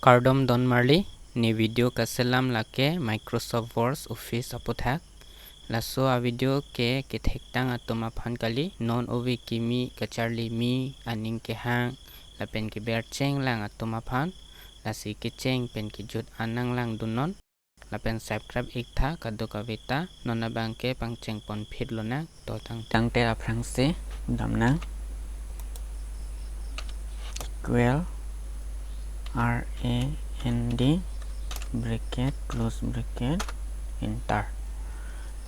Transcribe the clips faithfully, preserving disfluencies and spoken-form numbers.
Kardom don marli, ne video kaselam lake Microsoft Word Office aputhak. Laso a video ke kethektang atum aphan kali, non ove kimi kacharli mi aning kehang lapen keber chenglang atum aphan, lasi kecheng pen kejut an nanglangdunnon. Lapen subscribe iktha kadokave ta, non abangke pangcheng pon phit lonang. To tang tangte aphrangsi damnang equal R A N D bracket close bracket enter.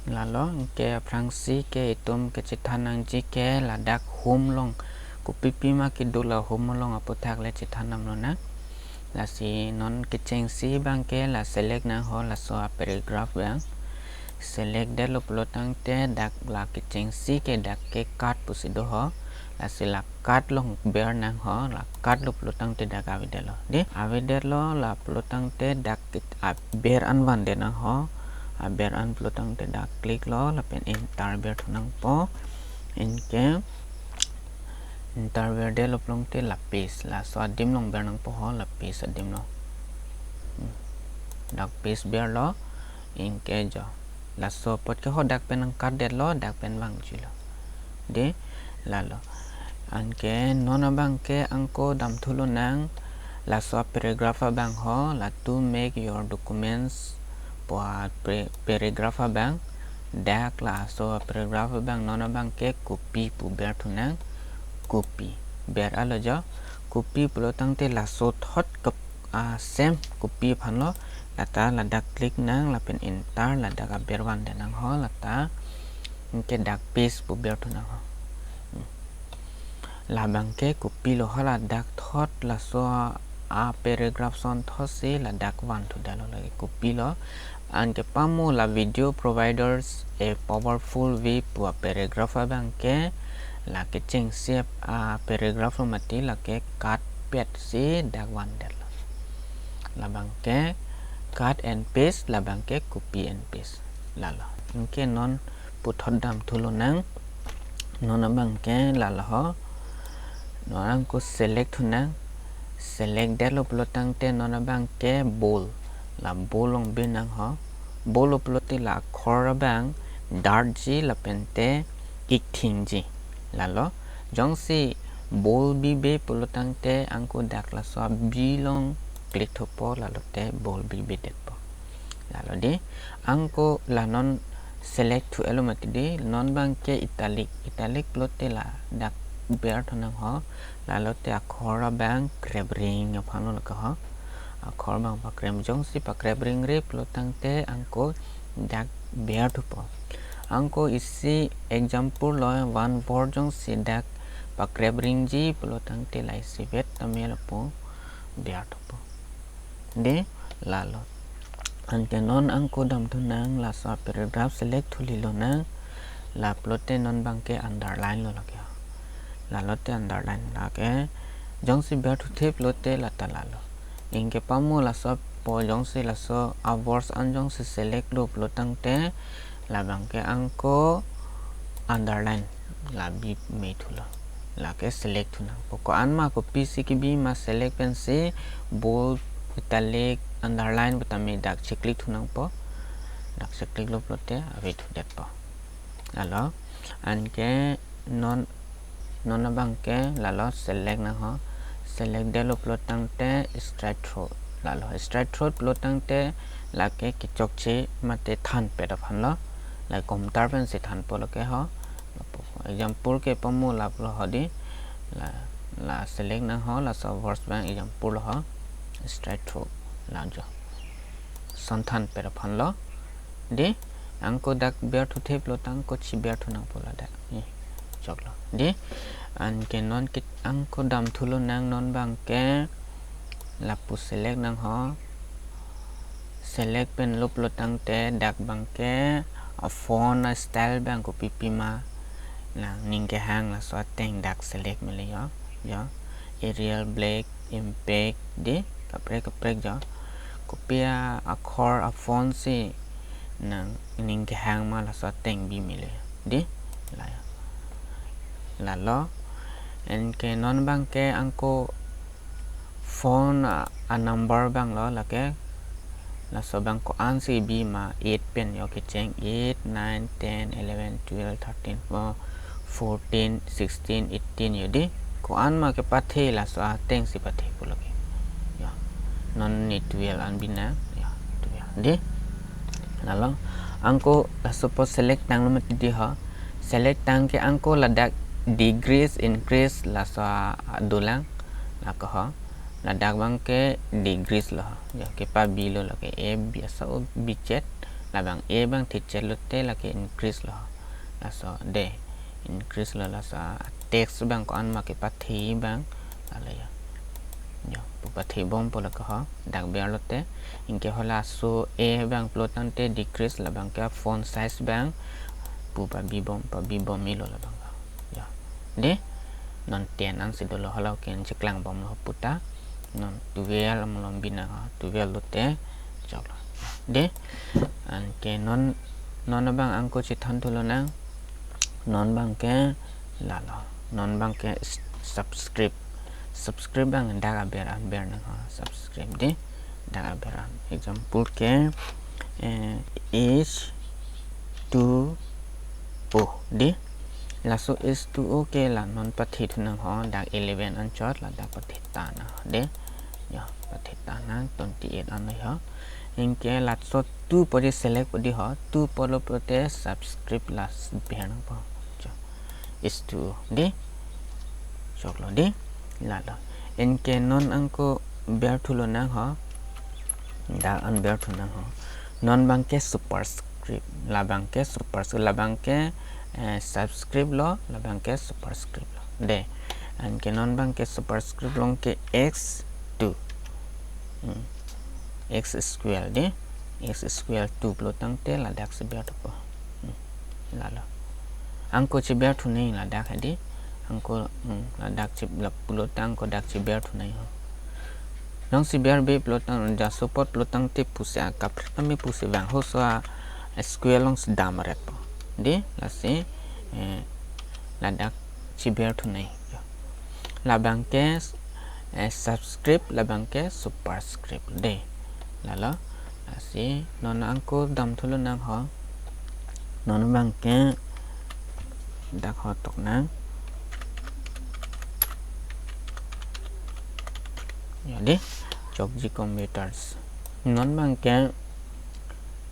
Lalo anke aphrangsi ke itum kechethan nangji ke ladak home along, kopi pima kedo la home along aputhak le chethan dam lonang. Lasi non kechengsi abangke la select nangho laso a paragraph abang. Select detlo pulo tangte dak la kechengsi ke dak ke cut pusi doho. Lasi la cut along ber nangho, la cut lo pulo tangte dak avedetlo. Dei, avedetlo la pulo tangte dak ke aber an vandet nangho. Aber an pulo tangte dak click lo lapen enter berthu nangpo. Anke enter berdetlo pulo tangte la paste, laso adim along ber nangpo ho, la paste adim along. Hmm. Dak paste berlo, anke jo. Laso apot ke ho dak pen nang cut detlo, dak pen vangjuilo. Dei, lalo. Anke non abangke angko damthu lonang, laso a paragraph abang ho, la to make your documents pu a pre-, paragraph abang. Dak laso a paragraph abang non abangke copy pu berthu nang, copy. Ber-etlo jo, copy pulo tangte laso thot kep-, a, same copy aphanlo, lata ladak click nang lapen enter, ladak aber vandet nangho, lata anke dak paste pu berthu nangho. Hmm. Labangke copy lo, hala dak thot laso a paragraph ason thotsi ladak vanthudetlo, lake copy lo. Anke pamo la video provides a powerful way pu a paragraph abangke la kechengsi a paragraph lo mati, lake cut petsi dak vandetlo. Labangke cut and paste, labangke copy and paste. Lalo. Anke non puthot damthu lonang. Non abangke lalo ho. Non angko select thu nang. Select detlo pulo tangte non abangke bold. La bold along bi nangho. Bold lo pulote la akhor abang dark ji lapente ikthing ji. Lalo. Jongsi bold bibe pulo tangte angko dak laso a bi along click thupo, lalote bold bibedetpo. Lalo dei, angko la non select thu-etlo mati dei, non abangke italic, italic pulote ladak berthu nangho, lalote akhor abang krepring aphanlo lake ho, akhor abang pakrep, jongsi pakrepringre pulo tangte angko dak berthupo. Angko isi example lo, one word jongsi dak pakrepringji pulo tangte la isivet tame lapu berthupo. Dei, lalo. Anke non angko damthu nang, laso a paragraph select thuli lonang. La pulote non abangke underline lo lake. Lalote underline lake. Jongsi berthuthe pulote lata lalo. Anke pamo laso apo jongsi laso a words an jongsi select lo pulo tangte labangke angko underline la bi methulo. Lake select thu nangpo. Ko-an ma kopisi kebi ma select pensi bold, italic, underline pu tame dak checlick thu nangpo. Dak checlick lo pulote avethudetpo. Lalo, anke non, non abangke lalo select nangho. Select detlo pulo tangte strike through. Lalo, strike through pulo tangte lake kechokche mate thanpet aphanlo. Lake komtar pensi thanpo lake ho. Example ke pamo la pulo ho dei. La, la select nangho, laso words abang example lo ho. Strike through. La jo. Son thanpet aphanlo. Dei, angko dak berthuthe pulo tangte angko chiberthu nangpo ladak. Ni, choklo. Dei, anke non ke angko damthu lonang, non abangke lapu select nangho. Select pen lo pulo tangte dak abangke a font a style abang kopi pima nangning kehang laso ateng dak select mele jo. Jo. Arial, black, impact, dei, kaprek kaprek jo. Kopi a akhor a font si nangning kehang ma laso ateng bi mele. Dei, la jo. Lalo, anke non abangke angko Font a, a number abang lo lake. Laso abang ko-an si bi ma, eight pen yo kecheng, eight, nine, ten, eleven, twelve, thirteen, oh, fourteen, sixteen, eighteen yo dei. Ko-an ma kepathe laso ateng si pathe po lake. Ya. Non ne twelve an binang. Ya, twelve dei. Lalo. Angko laso po select tanglo mati dei ho. Select tang ke angko ladak decrease, increase laso a, a dolang. Lake ho. Ladak abang ke decrease lo. Ya, kepabi lo lake A B asa o bichet. Labang A abang thichet lote lake increase lo. Laso dei. Increase lo laso a text abang ko-an ma kepathe abang. Lalo ya. Ya, pu pathe bom po lake ho. Dak ber lote. Anke ho laso A abang pulo tangte decrease labang ke font size abang. Pu pabi bom, pabi bom ilo labang. Ya. Dei, non ten an si dolo, hala ke cheklang bom lo puta. Non twelve malom binang ha, twelve lote choklo. Dei, anke non, non abang angko chethanthu lonang. Non abang ke lalo. Non abang ke s-, subscript. Subscript abang dak aber an bernang ha, subscript dei. Dak aber an. Example ke, eh, H two O dei. Laso H two O ke la non pathe thunang ho, dak eleven anchot ladak pathe tanang dei. Ya, pathe tanang twenty-eight an ho. Anke laso two po dei select po dei ho, two po lo pulote subscript la bernang po. Cho. H two O dei. Choklo dei. Lalo. Anke non angko berthu lonang ho. Dak an berthu nang ho. Non abang ke superscript. Labang ke superscript. Labang ke, eh, subscript lo. Labang ke superscript lo. Dei. Anke non abang ke superscript along ke X two. Hmm. X square dei. X square two pulo tangte ladak si berthu po. Hmm. Lalo. Angko cheberthu nangji ladak ha dei. Angko, hmm, ladak che la pulo tang angko dak cheberthu nangji ho. Jongsi berbe pulo tang, jaso apot pulo tangte pusi a kaprek kami pusi vang ho, laso a square along si dam ret po. Dei, lasi, eh, ladak cheberthu nangji. Labang ke, eh, subscript, labang ke superscript dei. Lalo, lasi non angko damthu lonang ho. Non abang ke dak ho tok nang. Ya dei, Chokji Computers. Non abang ke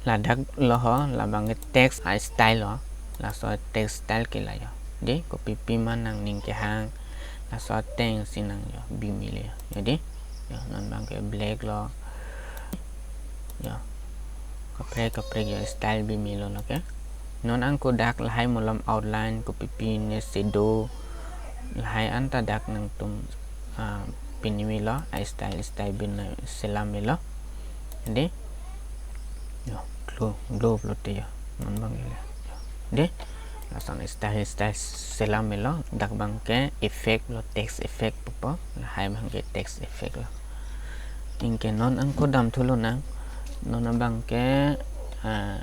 ladak lo ho, labang ke text a style lo. Laso text style ke la yo. Dei, kopi pi ma nangning kehang. Laso ateng si nang yo, bi melo yo. Ya dei. Ya, non abang ke black lo. Ya. Kaprek kaprek yo style bi melo lake. Non angko dak lahai malom outline, kopi pi ne shadow. Lahai anta dak nangtum, ah, pini melo, a style style bin selam melo. Dei. Yo, glow, glow pulote yo. Non abang ke la. Dei. Lason style style selam melo. Dak abang ke effect lo, text effect pupo. Lahai abang ke text effect lo. Anke non angko damthu lonang. Non abang ke, ah,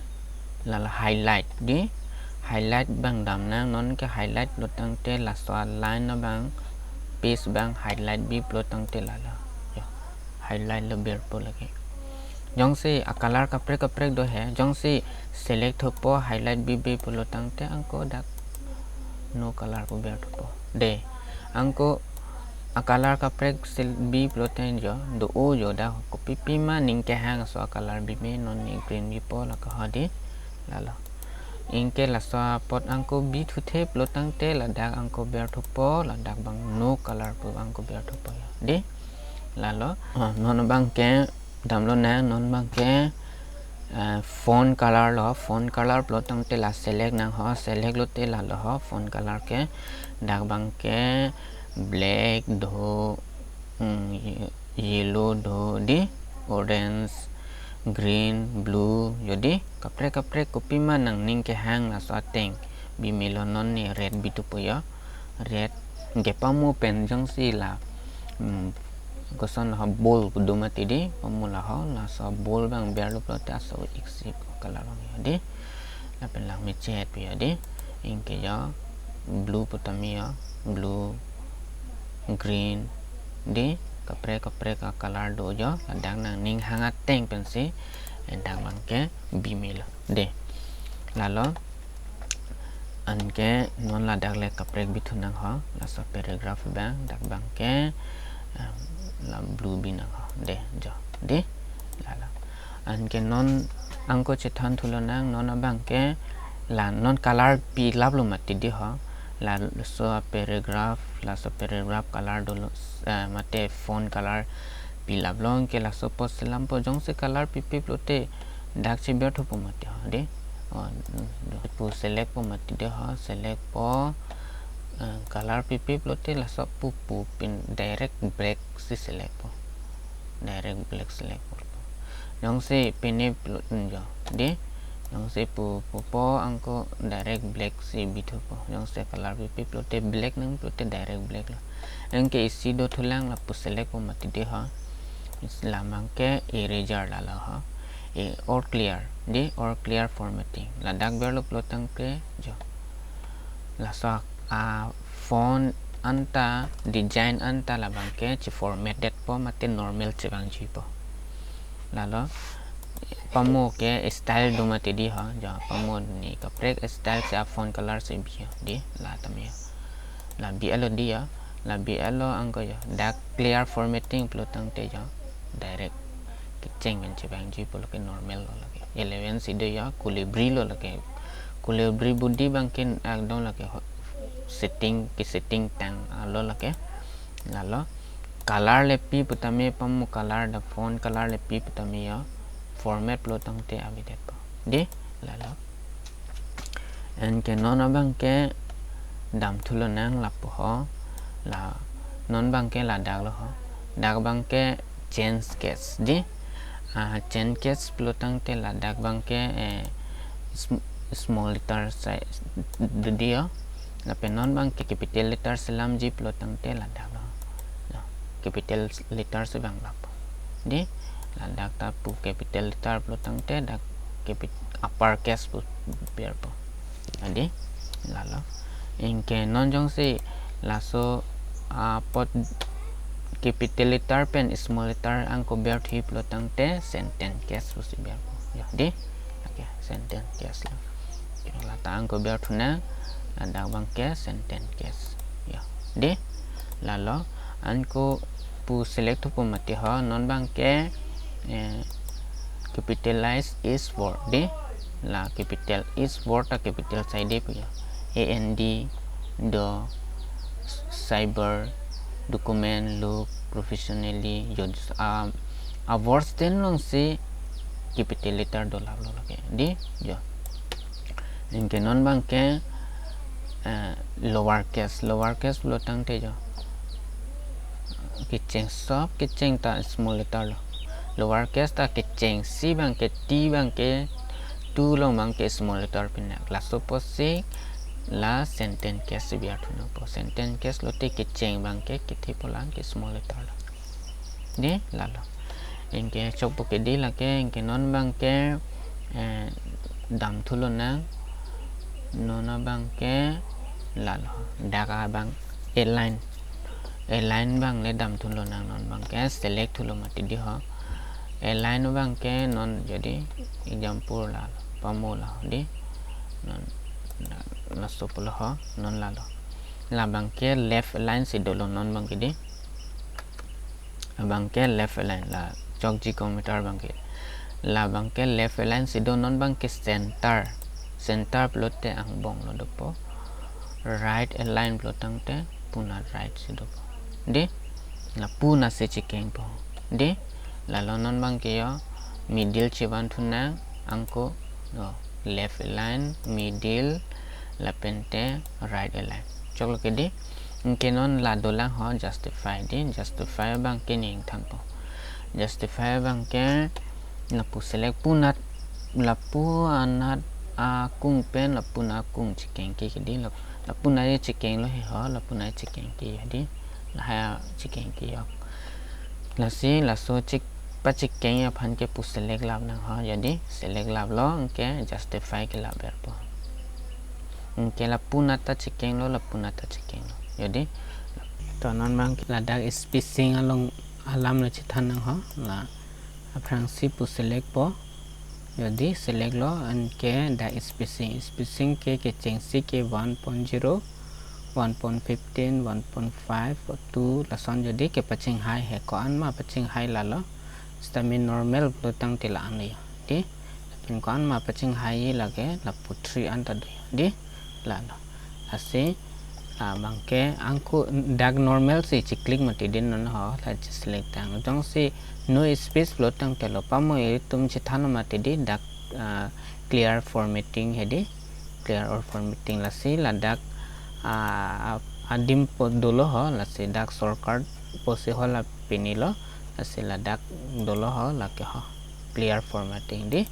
lalo highlight dei. Highlight abang dam nang, non ke highlight pulo tangte laso a line abang, page abang highlight bi pulo tangte lalo. Ya. Highlight lo ber po lake. Jongsi a color kaprek kaprek do he. Jongsi select thupo highlight bibe pulo tangte angko dak no color pu berthu po. Dei. Angko a color kaprek sel-, bi pulo tangte yo, do-o yo dak kopi pi ma ning kehang laso a color bibe, non ne green bipo lake ho dei. Lalo. Anke laso apot angko bithu the pulo tangte ladak angko berthu po, ladak abang no color pu angko berthu po yo. Dei. Lalo, ah, non abang ke dam lonang, non abang ke, eh, font color lo, font color pulo tangte la select nang ho, select lote lalo ho, font color ke dak abang ke black do, hmm, ye-, yellow do dei, orange, green, blue, yo dei, kaprek kaprek kopi ma nangning kehang laso ateng bi melo, non ne red bithu po yo. Red, anke pamu pen jongsi la, hmm, koson ho bold pu do mati dei, pamu la ho, laso bold abang berlo pulote laso iksi color abang yo dei. Lapen lang mechet pu yo dei. Anke yo blue pu tame yo, blue, green dei. kaprek kaprek a-color do jo, ladak nangning hang ateng pensi, eh, dak abangke bimelo. De. Lalo, anke non ladak le kaprek bithu nang ho, laso paragraph abang, dak abangke, em, la blue bi nang ho. De, jo. De, lalo. Anke non angko chethan thulo nang, non abangke, la non color pilaplo mati di ho, laso paragraph, laso paragraph color dolo, eh, mate font color pilaplo, anke laso apot selampo, jongsi color pipe pulote dak cheber thupo mati ho, de. O, mm, pu select po mati de ho, select po, eh, color pipe pulote laso pu pu pin direct black si select po. Direct black select po. Jongsi pine pulo, mm, jo, de. Jongsi pu, pupo angko direct black si bithupo. Jongsi color pipe pulote black nang pulote direct black lo. Anke isi do thulang, lapu select po mati de ho. Labangke eraser lalo ho. E, all clear. De, all clear formatting. Ladak berlo pulo tangte jo, laso a-font anta, design anta labangke cheformat detpo mate normal chevangjipo. Lalo, pamo ke style do mati di ho, jo, pamo ne kaprek style si a-font color si bi ho, de, la tame ho. La bi-etlo de ho, la bi-etlo angko jo, dak clear formatting pulo tangte jo, direct kecheng pen chevangji pulo ke normal lo lake. Eleven si do jo, Calibri lo lake. Calibri body abangke ekdom lake ho-, setting, ke setting tang alo lake. Lalo, color le pi putame, pamo color, dak font color le pi putame jo, format pulo tangte avedetpo. De, lalo. Anke non abangke dam thulo nang lapu ho, la non abangke ladak lo ho. Dak abangke change case, de. Ah, change case pulo tangte ladak abangke, eh, sm-, small letter si do de ho. Lapen non abangke capital letter selamji pulo tangte ladak lo. Lo, capital letter si abang lapu. De, ladak ta pu capital letter pulo tangte dak capit-, upper case pu berpo. Adi, lalo. Anke non jongsi laso apot capital letter pen small letter angko berthu pulo tangte sentence case pusi berpo. Jo, de. Oke, sentence case lo. Oke, lata angko berthu nang, ladak abangke sentence case. Jo, de. Lalo, angko pu select thupo mati ho, non abangke, eh, capitalize is word, de. La capital is word ta capital si de pu jo. A N D, do, cyber, document, look, professionally, jo, a, a-words ten alongsi capital letter dolaplo lake, de, jo. Anke non abangke, eh, lower case, lower case pulo tangte jo, kecheng, sob kecheng ta small letter lo. Lower case ta kecheng, C abangke, T abangke, two along abangke small letter pinak. Laso apotsi la sentence case si berthu nangpo. Sentence case lote kecheng abangke kethe pulang ke small letter lo. De, lalo. Anke chokpo ke de lake, anke non abangke, eh, dam thulo nang. Non abangke lalo. Dak abang align. Align abang le dam thulo nang, non abangke select thulo mati de ho. Align abangke non, jadi example lalo, pamo lalo, de. Non, laso pulo ho, non lalo. Labangke left align si dolo non abangke, de. Abangke left align, la chokji computer abangke. Labangke left align si do, non abangke center. Center pulote angbong lo dopo. Right align pulo tangte punat right si dopo. De, lapu nat si chekengpo. De, lalo non abangke jo middle chevan thu nang, angko, jo, left align, middle, lapente right align. Choklo ke, de. Anke non la dolang ho justify, de. Justify abangke ning thanpo. Justify abangke lapu select, punat, lapu anat akung pen lapu anat akung chekengke ke, de. Lap-, lapu anat chekenglo he ho, lapu anat chekengke, de. Lahai chekengke jo. Lasi laso chek, pachekeng aphan ke pu select lap nang ho, jadi select laplo, anke justify ke lap berpo. Anke lapu anat ta chekenglo, lapu anat ta chekenglo. Jadi, to non abang ladak spacing along Alam lo chethan nang ho, la aphrangsi pu select po. Jodi select lo, anke dak spacing, spacing ke kechengsi ke one point zero, one point fifteen, one point five, two, lason jodi kepachinghai he, ko-an ma pachinghai lalo. Sitame normal pulo tangte la-an lo yo. Dei, lapen ko-an ma pachinghai lake lapu three anta do yo. Dei, lalo. Lasi, ah, bangke angko dak normal si checlick mati dei non ho, la cheselect tang. Jongsi no space pulo tangte lo, pamo ilitum chethan mati dei dak, ah, clear formatting he dei, clear all formatting, lasi ladak, ah, adim po dolo ho, lasi dak shortcut pusi ho la pini lo, lasi ladak dolo ho, lake ho, clear formatting dei.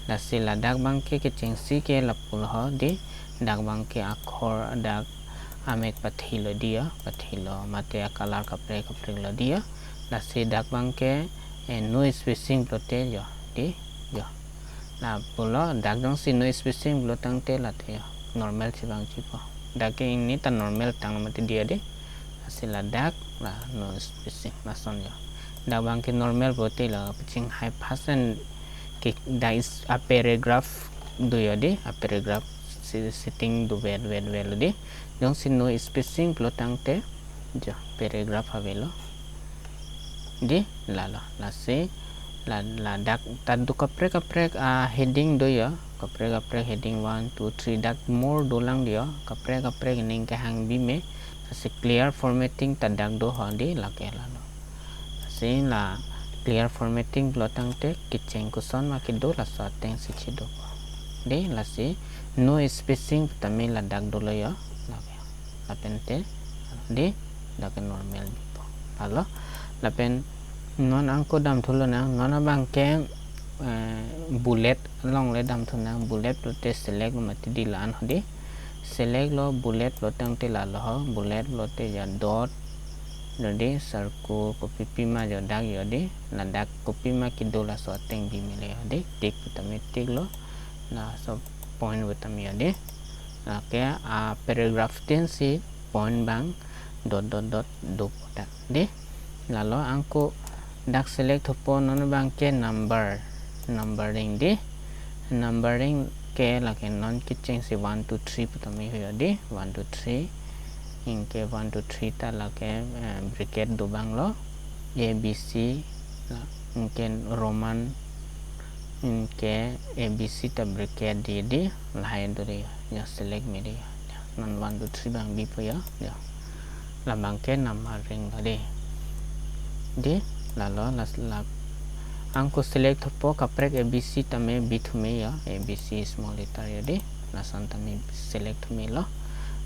Lasi ladak bangke kechengsi ke lapu lo ho dei, dak bangke akhor dak amek pathi lo dei yo, pathi lo mate a-color kaprek kaprek lo dei yo. Lasi dak bangke, eh, no spacing pulote yo, dei yo. Lapu lo, dak jongsi no spacing pulo tangte late yo, normal chevangji po. Dak ke ini ta normal tang mati dei yo dei. Lasi ladak la no spacing, lason yo. Dak bangke normal pulote la pachinghai first and ke dak is a-paragraph do yo dei, a-paragraph si-, setting do vel vel vel dei. Jongsi no spacing pulo tangte, jo, paragraph avelo. Dei, lalo, lasi, la, ladak ta do kaprek kaprek a-heading do yo, kaprek kaprek heading one, two, three, dak more dolang dei yo, kaprek kaprek ning kehang bi me, lasi clear formatting ta dak do ho dei, lake lalo. Lasi la clear formatting pulo tangte kecheng koson ma kedo laso atengsi chedo po. Dei, lasi no spacing tame ladak dolo yo, lake. Lapen te, dei, dak ke normal bi po. Lalo, lapen non angko damthu lonang, non abangke, eh, bullet along le damthu nang, bullet pulote select lo mati dei, la-an ho dei. Select lo, bullet pulo tangte lalo ho, bullet pulote ya dot, lo dei, circle kopi pi ma jo dak yo dei, ladak kopi ma kedo laso ateng bi mele yo dei, tick tame tick lo, laso point tame yo dei. Lake a-paragraph tin si point bang dot dot dot do po dak dei. Lalo angko dak select thupo, non bangke number, numbering dei. Numbering ke lake non kechengsi one, two, three pu tame ho yo dei, one, two, three. Anke one, two, three ta lake, eh, bracket do bang lo. A, B, C, la, anke Roman, anke A, B, C ta bracket dei dei, lahai do dei, ya select me dei, ya. Non one, two, three bang bi po yo, ya. Labangke numbering lo dei. Dei, lalo, las, la, angko select thupo kaprek A B C tame bi thu me yo, A B C small letter yo dei, lason tame select thu me lo,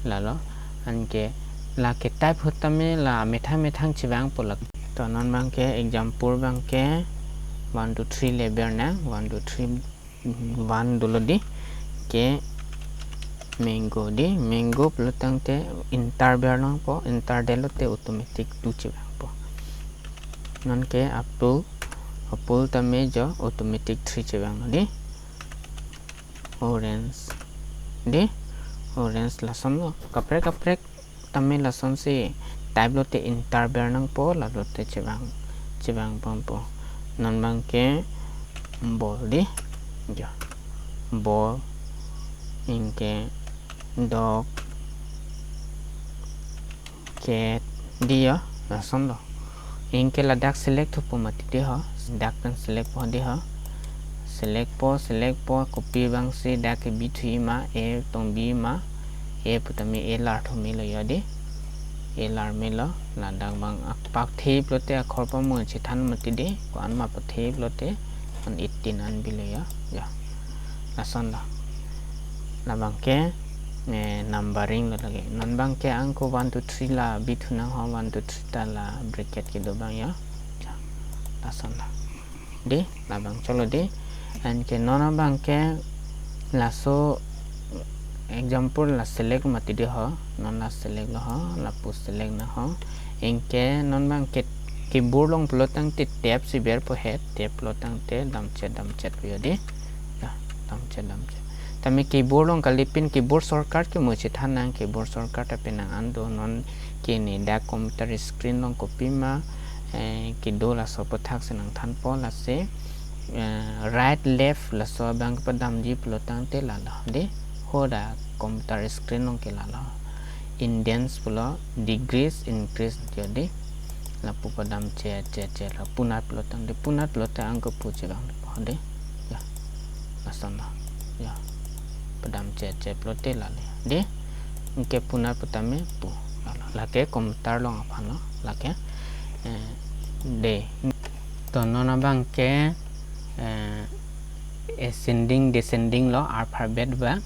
lalo, anke, lake type ahut tame la methang methang chevang po la. To non bangke example bangke one, two, three le ber nang, one, two, three, one dolo dei, ke mango dei, mango pulo tangte enter ber nang po, enter delo te automatic two chevang po. Non ke apple, apple tame jo automatic three chevang lo dei. Orange dei, orange lason lo. Kaprek kaprek tame lasonsi type lo te enter ber nang po, lalo te chevang, chevang pon po. Non bangke ball dei, jo, ball, anke dog, cat dei yo, lason lo. Anke ladak select thupo mati dei ho, dak pen select po dei ho. Select po, select po, kopi bangsi dak ke bi thu ma, A tong bi ma, A pu tame A lar thu me lo yo dei. A lar me lo, ladak bang apak the pulote akhor pamo chethan mati dei, ko-an ma pathe pulote, an eighteen an bi lo yo, ya. Lason lo. Labangke, eh, numbering lo lake. Non bangke angko one, two, three la bi thu nang ho, one, two, three ta la bracket kedo bang yo. Ya, lason lo. Dei, labang cholo dei. Anke non abangke laso example la select mati dei ho, non la select lo ho, lapu select nang ho. Anke non bangke keyboard along pulo tangte tab si ber po he, tab pulo tangte damchet damchet po yo dei. Ya, damchet damchet. Tame keyboard along kali pin keyboard shortcut ke mo chethan nang, keyboard shortcut ape nang an do, non ke ne dak computer screen along kopi ma, eh, kedo laso aputhaksi nangthanpo. Lasi, eh, right left laso abang padamji pulotangte lalo, dei, hoda computer screen along ke lalo. Indents pulo, degrees increase, yo, dei. Lapu padam che che che la punat pulotangte, punat pulote angko pu chevang po, dei. Ya. Lason lo. Ya. Padam che che pulote lalo, dei. Anke punat pu tame pu. Lalo. Lake computer along aphanlo. Lake, eh, dei. To non abang ke, eh, ascending descending lo alphabet abang.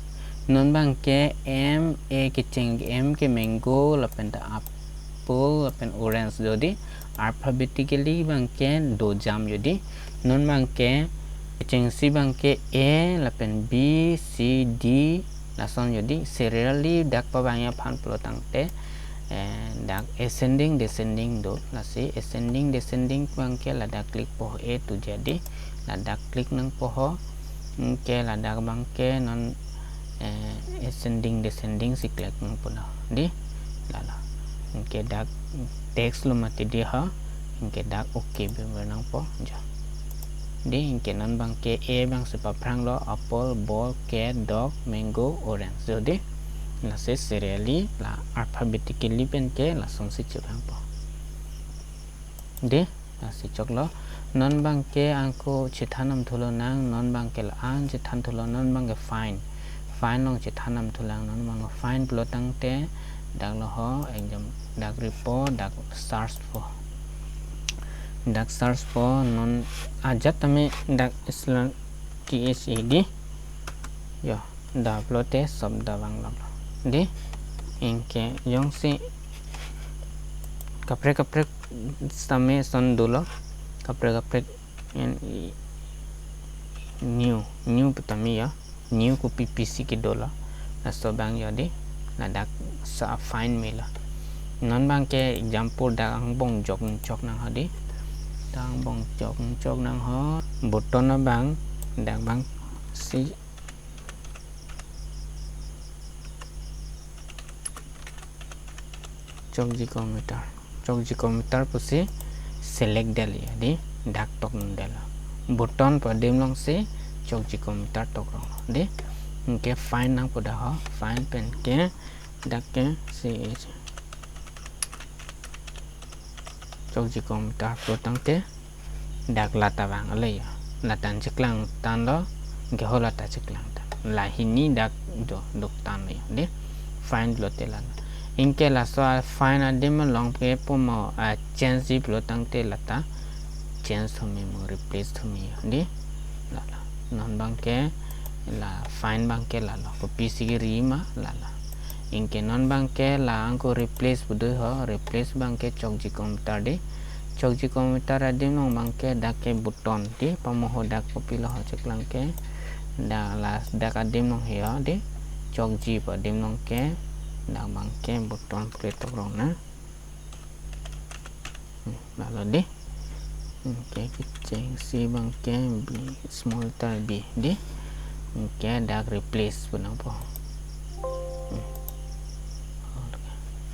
Non abang ke M A kecheng, M ke mango lapen ta apple lapen orange, yo, dei. Alphabetically abang ke dojam, yo, dei. Non abang ke kechengsi abang ke A lapen B, C, D, lason, yo, dei. Serially dak pavangji aphan pulotangte, eh, dak ascending descending do. Lasi ascending descending abang ke ladak click po, A to Z, dei. Ladak click nangpo ho. Anke ladak abang ke non, eh, ascending descending si click nangpo, dei. Lalo. Anke dak text lo mati, dei, ha. Anke dak OK ber nangpo, jo. Dei, anke non abang ke A abangsi paphranglo, apple, ball, cat, dog, mango, orange, yo, dei. Lasi serially la alphabetically pen ke lasonsi chevangpo, dei. Lasi choklo. Non abang ke angko chethan nangthu lonang, non abang ke la-an chethan thu lo, non abang ke find. Find along chethan nangthu lang, non abang find pulotangte dak lo ho, exam dak ripo, dak search po. Dak search po, non ajat tame dak islang T H A, dei. Yo, da pulote sobda vanglo, dei. Anke jongsi kaprek kaprek tame son dolo. Kaprek kaprek, en, i, new, new pu tame, yo. New kopi pisi kedolo. Laso abang, yo, dei. Ladak sa find melo. Non abang ke example dak angbong jok chok nang ho, dei. Dak angbong jok chok nang ho. Button abang, dak abangsi chokji computer. Chokji computer pusi select detlo, yo, dei. Dak tok nangdetlo. Button pu adim alongsi chokji computer tok rong, dei. Anke find nangpo da ho. Find pen ke dak ke si chokji computer pulotangte dak lata vanglo, yo. Lata cheklangtanlo, anke ho lata cheklangtan. La hini dak do, doktanlo, yo, dei. Find pulote lalo. Anke laso a find adim along ke poma, a, change ji pulotangte lata change thume mo replace thume, yo, dei. Lalo. Non abang ke la find abang ke lalo. Kopisi keri ma lalo. Anke non abang ke la angko replace pu do ho, replace abang ke chokji computer, dei. Chokji computer adim along abang ke dak ke button, dei, pamo ho dak kopilo ho cheklang ke. Dak la dak adim along he, yo, dei. Chokji pu adim along ke dak abang ke button pu tok rong nang. Hmm, lalo, dei. Anke kechengsi abang ke B, small letter B, dei. Anke dak replace pu nangpo. Hmm.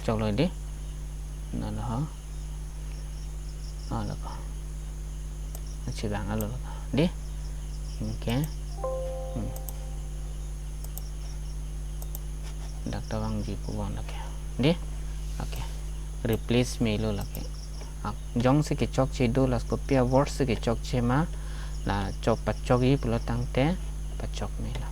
Choklo, dei. Lalo ho. Lalo ko. Chevanglo, lalo ko, dei. Anke. Hmm. Dak ta vangji pu bon lake, dei. Okay. Replace melo lake. Ah, jongsi kechokche do, lasi kopi a word si kechokche ma, la chok pachokji pulotangte pachok melo.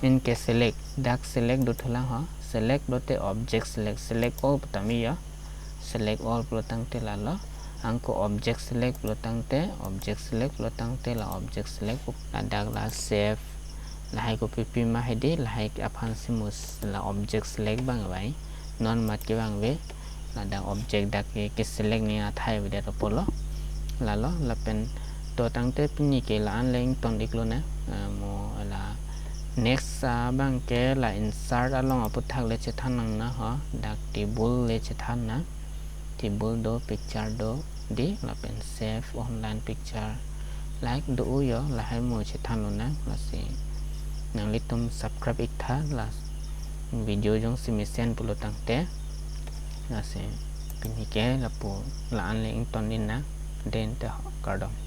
Anke select, dak select do thulang ho. Select pulote object select, select all pu tame, yo. Select all pulotangte lalo. Angko object select pulotangte, object select pulotangte la object select pu. Ladak la shape, lahai kopi pima hedi, lahai aphansi mus la object select abang ave. Non mat kevang ave. Ladak object dak ke, ke select ni athai avedet apotlo. Lalo, lapen to tangte pini ke la-an le ington iklo nang. Eh, mo la next, ah, abang ke la insert along aputhak le chethan nang na ho. Dak table le chethan nang. Table do, picture do, dei, lapen save online picture. Like do u, yo, lahai mo chethan lonang, lasi nanglitum subscribe iktha, la video jongsi mesen pulotangte, lasi Pini ke lapu la-an le ingtondun nang, dente ho, kardom.